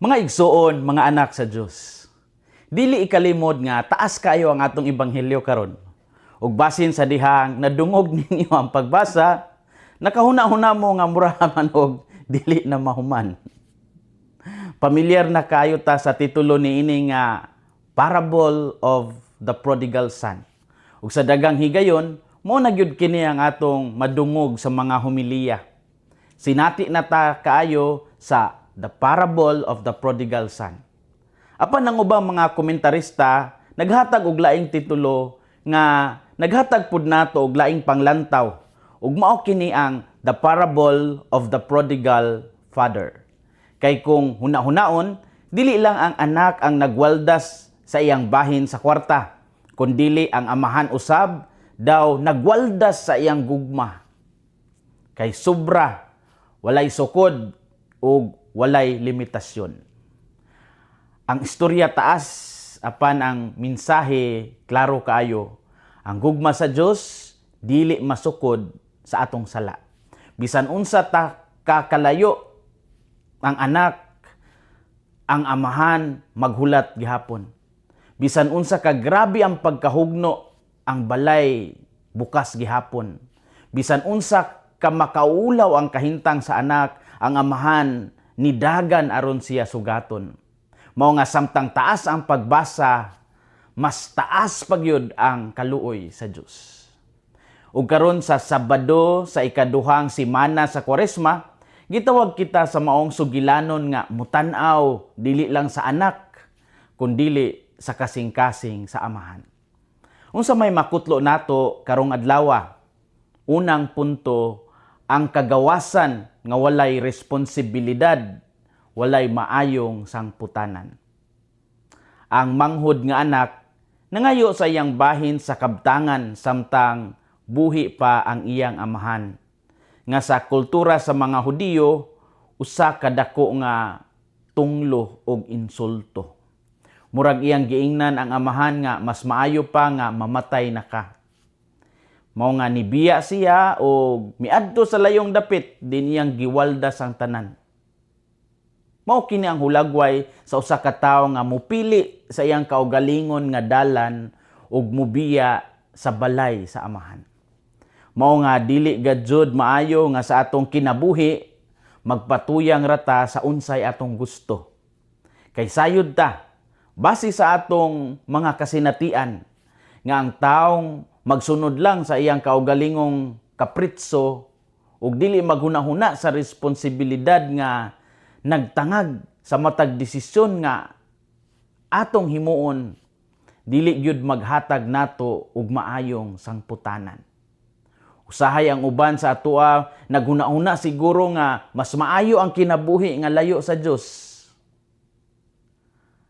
Mga igsuon, mga anak sa Dios. Dili ikalimod nga taas kayo ang atong ebanghelyo karon. Ug basin sa dihang nadungog ninyo ang pagbasa, nakahuna-huna mo nga mura man og dili na mahuman. Pamilyar na kayo ta sa titulo niini nga Parable of the Prodigal Son. Ug sa daghang higayon, mao na gyud kini ang atong madungog sa mga homiliya. Sinati na ta kaayo sa The Parable of the Prodigal Son. Apan ang ubang mga komentarista naghatag og laing titulo nga naghatag pud nato og laing panglantaw, ug mao kini ang The Parable of the Prodigal Father. Kay kung huna-hunaon, dili lang ang anak ang nagwaldas sa iyang bahin sa kwarta, kundili ang amahan usab daw nagwaldas sa iyang gugma. Kay sobra, walay sukod ug walay limitasyon. Ang istorya taas, apan ang mensahe klaro kaayo. Ang gugma sa Dios dili masukod sa atong sala. Bisan unsa ta kakalayo ang anak, ang amahan maghulat gihapon. Bisan unsa ka grabe ang pagkahugno, ang balay bukas gihapon. Bisan unsa ka makaulaw ang kahintang sa anak, ang amahan nidagan aron siya sugaton. Mao nga samtang taas ang pagbasa, mas taas pagyud ang kaluoy sa Dios. Ug karon sa Sabado sa ikaduhang simana sa Kwaresma, gitawag kita sa maong sugilanon nga mutan-aw dili lang sa anak kundili sa kasing-kasing sa amahan. Unsa may makutlo nato karong adlawa? Unang punto, ang kagawasan nga walay responsibilidad, walay maayong sangputanan. Ang manghod nga anak nangayo sa iyang bahin sa kabtangan samtang buhi pa ang iyang amahan. Nga sa kultura sa mga Hudiyo, usa ka dako nga tunglo og insulto. Murag iyang giingnan ang amahan nga mas maayo pa nga mamatay na ka. Mao nga nibiya siya og miadto sa layong dapit din iyang giwaldas ang tanan. Mao kini ang hulagway sa usa ka tawo nga mupili sa iyang kaugalingon nga dalan ug mubiya sa balay sa amahan. Mao nga dili gajud maayo nga sa atong kinabuhi magpatuyang rata sa unsay atong gusto. Kay sayod ta base sa atong mga kasinatian nga ang taong magsunod lang sa iyang kaugalingong kapritso ug dili maghuna-huna sa responsibilidad nga nagtangag sa matag desisyon nga atong himuon, dili gyud maghatag nato og maayong sangputanan. Usahay ang uban sa atoa naghuna-huna siguro nga mas maayo ang kinabuhi nga layo sa Dios.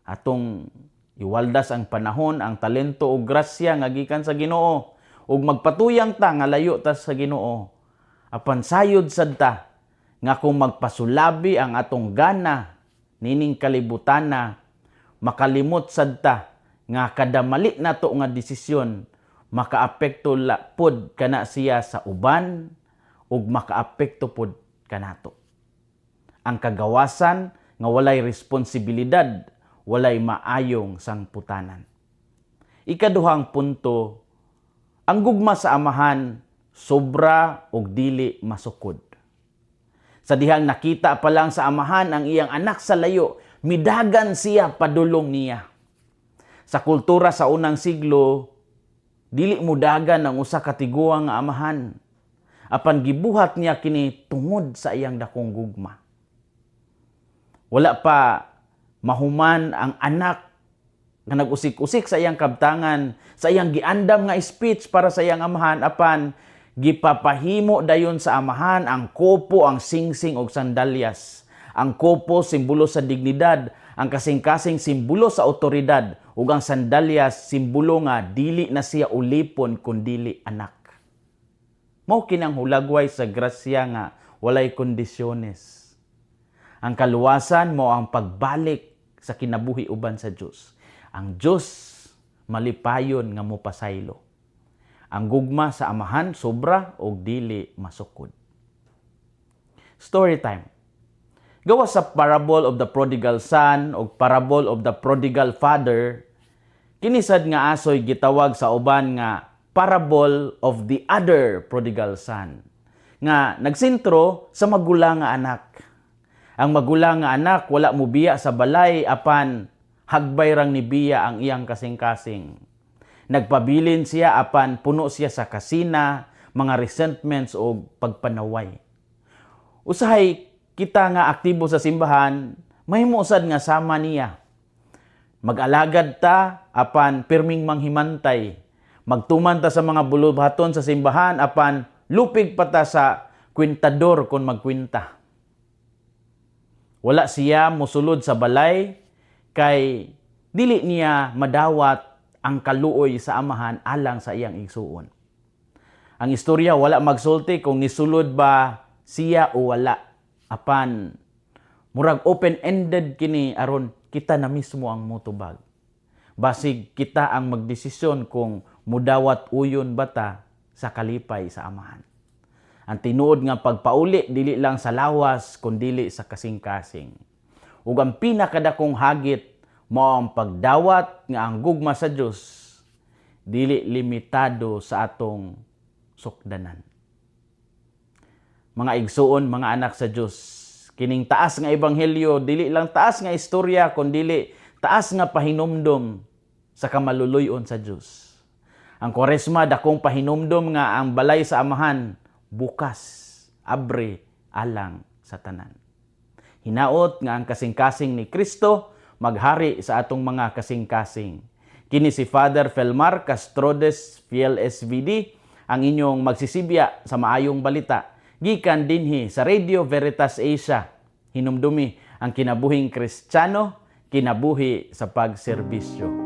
Atong iwaldas ang panahon, ang talento ug grasya nga gikan sa Ginoo ug magpatuyang ta nga layo ta sa Ginoo. Apan sayod sad ta nga kung magpasulabi ang atong gana nining kalibutana, makalimot sad ta nga kada mali nato nga desisyon makaapekto la pod kana siya sa uban ug makaapekto pod kanato. Ang kagawasan nga walay responsibilidad, walay maayong sangputanan. Ikaduhang punto, ang gugma sa amahan sobra og dili masukod. Sa dihang nakita pa lang sa amahan ang iyang anak sa layo, midagan siya padulong niya. Sa kultura sa unang siglo, dili mudagan ang usa ka tiguang nga amahan. Apan gibuhat niya kini tungod sa iyang dakong gugma. Wala pa mahuman ang anak nga nag-usik-usik sa iyang kabtangan, sa iyang giandam nga speech para sa iyang amahan, apan gipapahimo dayon sa amahan ang kopo, ang singsing og sandalyas. Ang kopo simbolo sa dignidad, ang kasing-kasing simbolo sa otoridad, ug ang sandalyas simbolo nga dili na siya ulipon kundili anak. Mao kinang hulagway sa grasya nga walay kondisyones. Ang kaluwasan mao ang pagbalik sa kinabuhi uban sa Dios. Ang Dios malipayon nga mopasaylo. Ang gugma sa amahan sobra og dili masukod. Story time. Gawas sa parable of the prodigal son o parable of the prodigal father, kini sad nga asoy gitawag sa uban nga parable of the other prodigal son nga nagsentro sa magulang nga anak. Ang magulang nga anak wala mobiya sa balay, apan hagbay rang nibiya ang iyang kasing-kasing. Nagpabilin siya, apan puno siya sa kasina, mga resentments o pagpanaway. Usahay kita nga aktibo sa simbahan, mahimo sad nga sama niya. Mag-alagad ta apan pirming manghimantay. Magtuman ta sa mga buluhaton sa simbahan, apan lupig pa ta sa kwintador kung magkwinta. Wala siya musulod sa balay kay dili niya madawat ang kaluoy sa Amahan alang sa iyang igsuon. Ang istorya wala magsulti kung nisulod ba siya o wala. Apan murag open-ended kini aron kita na mismo ang motubag. Basig kita ang magdesisyon kung mudawat uyon ba ta sa kalipay sa Amahan. Ang tinuod nga pagpauli dili lang sa lawas kundili sa kasing-kasing. Ug ang pinakadakong hagit mao ang pagdawat nga ang gugma sa Dios dili limitado sa atong sukdanan. Mga igsuon, mga anak sa Dios, kining taas nga ebanghelyo dili lang taas nga istorya kundili taas nga pahinumdom sa kamaluluy-on sa Dios. Ang Kwaresma, dakong pahinumdom nga ang balay sa Amahan bukas, abre alang sa tanan. Hinaot nga ang kasing-kasing ni Kristo maghari sa atong mga kasing-kasing. Kini si Father Felmar Castrodes Fiel SVD, ang inyong magsisibya sa maayong balita gikan dinhi sa Radio Veritas Asia. Hinumdumi ang kinabuhing Kristiyano, kinabuhi sa pagserbisyo.